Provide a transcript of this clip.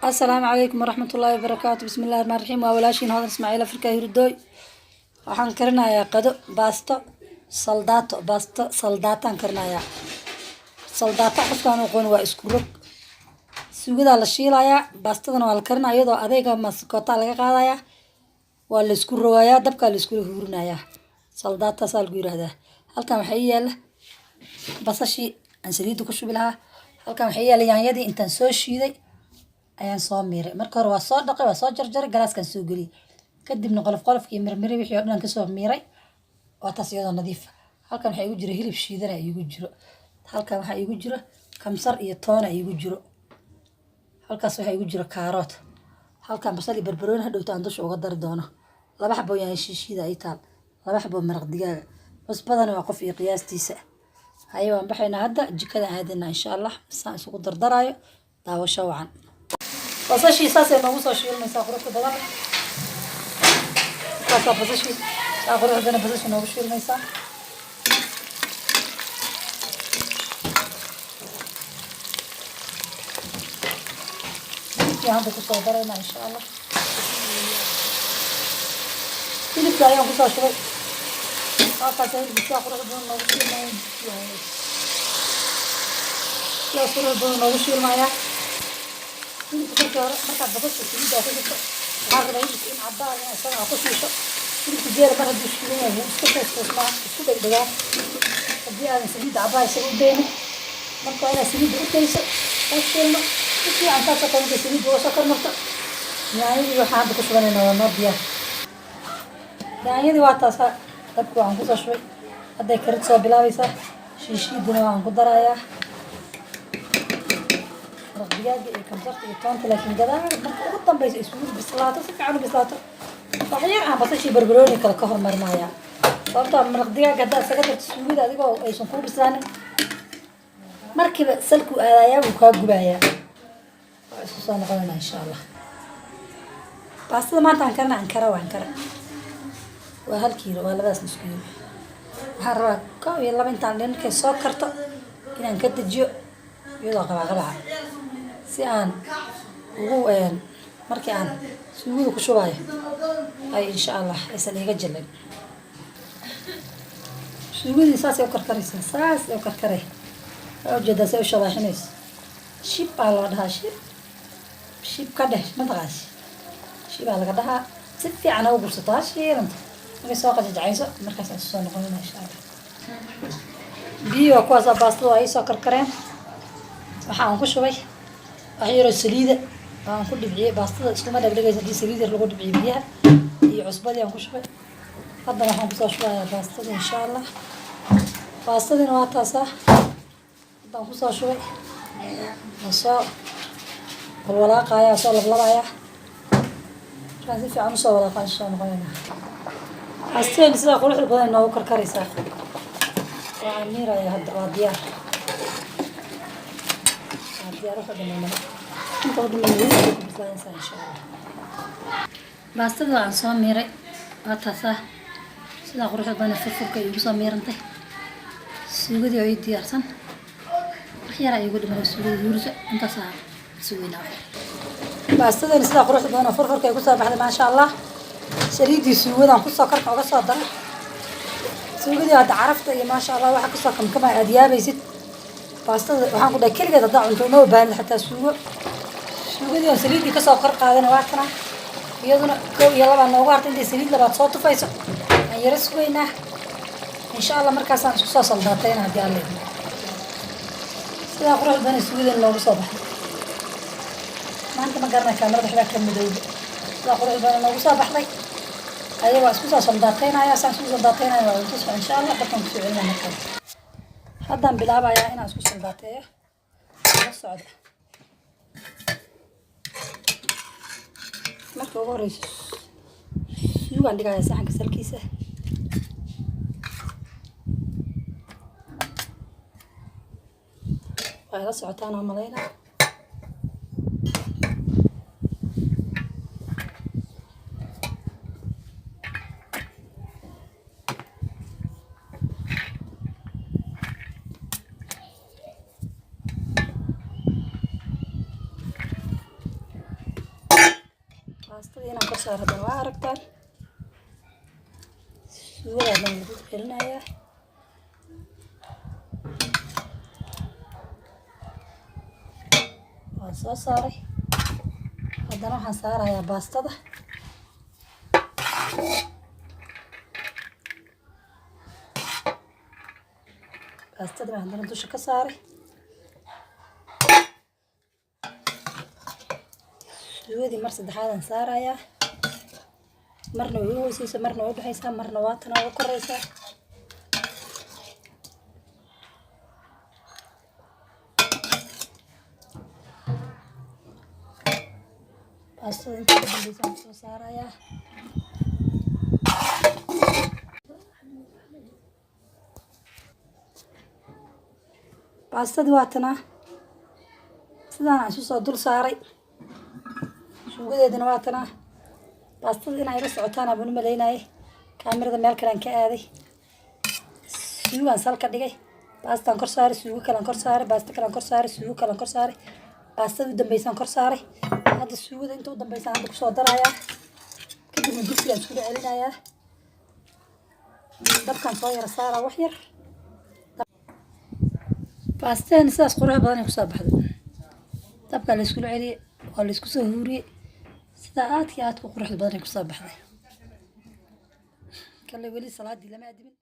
Asalaamu calaykum waraxmatullaahi wabarakaatu. Bismillahi raxmaan raxiim. Waa walaashiin Hodan Ismaaciil Afrika Hirdooy. Waxaan karinayaa qado baasto saldaato. Baasto saldaataan karinayaa. Saldaato qofkaan aqoon waa isku rog. Suugadaa la shiilayaa, baastadana waa la karinaya, iyadoo adeyga maskootaa laga qaadayaa, waa la isku rogayaa, dabkaa la iskula huurinayaa. Saldaataasaa lagu yiraahdaa. Halkan waxaa ii yaala basashii aan saliidda ku shubi lahaa. Halkan waxaa ii yaala yaanyadii intaan soo shiiday ayaan soo miiray. Marka hore waa soo dhaqay, waa soo jarjaray, galaaskaan soo geliyey. Kadibna qolof qolofkii, mirmiri, wixii oo dhan kasoo miiray. Waa taas iyadoo nadiif. Halkan waxaa igu jira hilib shiidana iigu jiro. Halkan waxaa iigu jiro kamsar iyo toona iigu jiro. Halkaas waxaa iigu jiro kaaroot. Halkan basal iyo barbarooni hadhowta aan dusha uga dari doono. Laba xabo yaanyo shiishiida ay taal, laba xabo maraq digaaga. Cusbadana waa qof iyo qiyaastiisa. Haye, waan baxaynaa hadda, jikada aadayna insha Allah. Saan isugu dardaraayo, daawasho wacan. Basashii saasay noogu soo shiilmaysaa quruxda badan. Markaasaa basashii saa quruxda badan basashii noogu shiilmaysaa. Hilibkii hadda kusoo daraynaa insha Allah. Hilibka ayaan kusoo shubay. Halkaasa hilibka sidaa quruxda badan noogu shiilmaya, sidaas quruxda badan noogu shiilmayaa hilibka. Markii hore markaad basasha saliidda ku shubto, waxaa rabaa hilibka in cabbaan in isaga aad ku shiisho. Hilibka geela mar hadduu shiilan yahay, wuu iska kuuskuusmaa, isku dhegdhegaa haddii aadan saliidda cabbaa isaga u daynin. Marka waa inaad saliidda u dayso oo shiilno si fiican. Saasoo kale markay saliidda uga soo kormarto, yaanyadii waxaan hadda ku shubanayna waa noo diyaar. Yaanyadii waa taasaa, dabka waxaan kusoo shubay. Hadday karid soo bilaabaysaa. Shiishiidina waan ku darayaa, maraq digaaga iyo kamsarta iyo toonta, laakiin gadaal marka ugu dambeysa isugu bislaato, si fiican u bislaato. Wax yar aan basashii barbarooni kale ka hormarinayaa, sababtoo maraq digaaga haddaad isaga darto suugada adigoo aysan kuu bislaanin, markiiba salkuu aadayaa, wuu kaa gubayaa. Waa isku soo noqonayna insha Allah. Baastada maanta aan karina ankara, waa ankara, waa 1 kiilo, waa labadaas nus kiilo. Waxaan rabaa kow iyo laba intaan dhin markay soo karto inaan ka dejiyo iyadoo qabaaqabaca, si aan ugu markii aan suugada ku shubayo ay insha Allah aysan iiga jilin. Suugadii saasay u karkaraysaa, saasay u karkaray. Waa ujeedaa say u shabaaxinayso. Shib baa loo dhahaa, shib shib ka dheh, mataqaas shibaa laga dhahaa. Si fiican ha u gursato, ha shiilanto. Markay soo qajajacayso, markaas aan soo noqonayna insha Allah. Biyi waa kuwaasa, baastada waa ii soo karkareen. Waxa aan ku shubay wax yaroo saliida oo aan ku dhibciyey. Baastada iskuma dhegdhegaysa haddii saliid yar lagu dhibciyo. Biyaha iyo cusbadii aan ku shubay. Hadda waxaan kusoo shubayaa baastada insha Allah. Baastadiina waa taasaa, haddaan kusoo shubay. Waan soo walwalaaqaya, waa soo lablabaya. Markaan si fiican usoo walaaqaan, soo noqonayna. Baastadeena sidaa quruxda badan noogu karkaraysaa. Waa miiraya hadda, waa diyaar, waa diyaar. Wuxuu dhameynaa inta u dhameyn weli ku bislaanaysaa insha Allah. Baastada waan soo miiray, waa taasaa, sidaa quruxda badan furfurka iigu soo miirantay. Suugadii oo ii diyaarsan, wax yaraa iigu dhiman oo suugada huurso. Intaasaa sugeynaa. Baastadeena sidaa quruxda badan oo furfurka ay kusoo baxday, maasha Allah. Saliiddii suugadaan kusoo karka uga soo daray. Suugadii hadda carafta iyo maasha Allah waxa kasoo kamkamaya aada yaabaysid. Baastada waxaan ku dhahay keligeed haddaa cunto uma baahnid xataa suugo. Suugadii oon saliiddii kasoo kor qaadana waa kana. Iyaduna kow iyo labaa noogu hartay. Intay saliid labaad soo tufayso aan yaro sugaynaa insha Allah. Markaasaan isku soo saldaatayna haddii Alla idmo. Sidaa qurux badan suugadeen noogu soo baxday maanta. Ma garanay, kaamirada waxbaa ka madowba. Sidaa qurux badan noogu soo baxday ayagoo isku soo saldaataynaya. Saan isku saldaataynaya waa cunto soo insha Allah dabkaan kusoo celinaa. Markale haddaan bilaabayaa inaan isku saldaateeyo, la socda. Marka ugu horeyso suugaan dhigaya saxanka salkiisa. Waa ila socotaan oo malaynaa. Baastada inaan kor saaro haddana waa aragtaan. Suugada dhan lagu celinayaa. Waan soo saaray. Haddana waxaan saarayaa baastada. Baastada baan haddana dusha ka saaray. Suugadii mar saddexaad aan saarayaa. Marna way u hooseysaa, marna way u dhexeysaa, marna waa tan u koreysaa. Baastada inta ugu dambeysa aan soo saarayaa. Baastadii waa tanaa, sidaan aan isu soo dul saaray. Suugadeeduna waa tanaa. Baastada inay ila socotaan abaan u malaynayay. Kaamirada meel kale aan ka aaday. Suugaan salka dhigay, baastaan kor saaray, suugo kale aan kor saaray, baasta kale aan kor saaray, suugo kale aan kor saaray, baastada u dambeysaan kor saaray. Hadda suugada inta u dambeysaan hadda kusoo darayaa. Kadibna digsigaan isku celinayaa. Dabkaan soo yara saaraa wax yar. Baastadani sidaas qurux badan ay kusoo baxday. Dabkaa la iskula celiyey, waa la isku soo huuriyey. Sidaa aadka iyo aadka u quruxda badan ay kusoo baxday. Kale weli salaadii lama adimin.